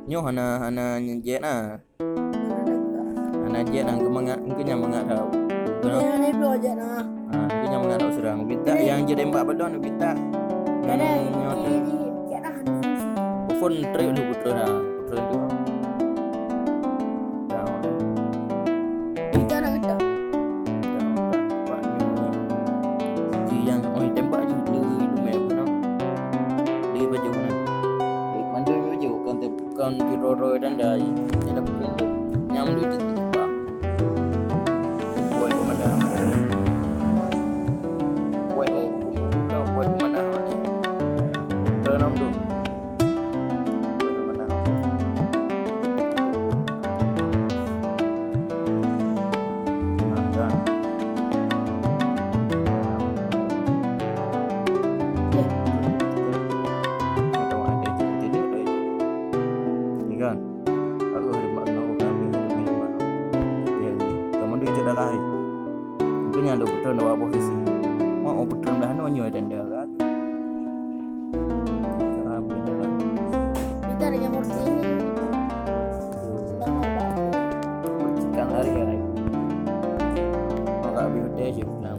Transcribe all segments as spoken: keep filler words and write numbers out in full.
Nyoe hana, hana jeuet na. Hana jeuet na, keu mangat, keu nyan mangat tau. Keu nyan. Hana bloe jeuet na. Ah, keu nyan mangat tau seurang. Bita nyang jitembak balon, bita. Kadang nyoe tu. Ini jeuet na. Phôn trek lu putra ha. Putra tu. Bita na kita. Yang oi tembak je tu, itu meh apa nak? Di baju mana? Di mandul baju kan te- Kon di roi-roi dan dai. Tidak perlu. Nyam di titik. Buat pemandangan. Buat, buat pemandangan. Dalam tu. Buat pemandangan. Pemandangan. Ni kan? Harôh mak keunoe kami. Ya, kamu di cedera hai. Mungkin yang ada betul ada apa sih? Mau betul dah no nyoe dan dia kan. Cara punya lah. Kita ada yang murti. Sekarang hari ya. Mau tak lebih hotel je pulang.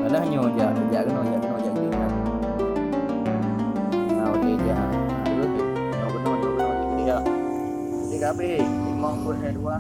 Alah nyoe jak, jak keunoe, jak keunoe, jak keunoe. Nah, oke, jak. Nyoe keunoe, nyoe keunoe, jak. Jadi, habéh. Limong puluh dua.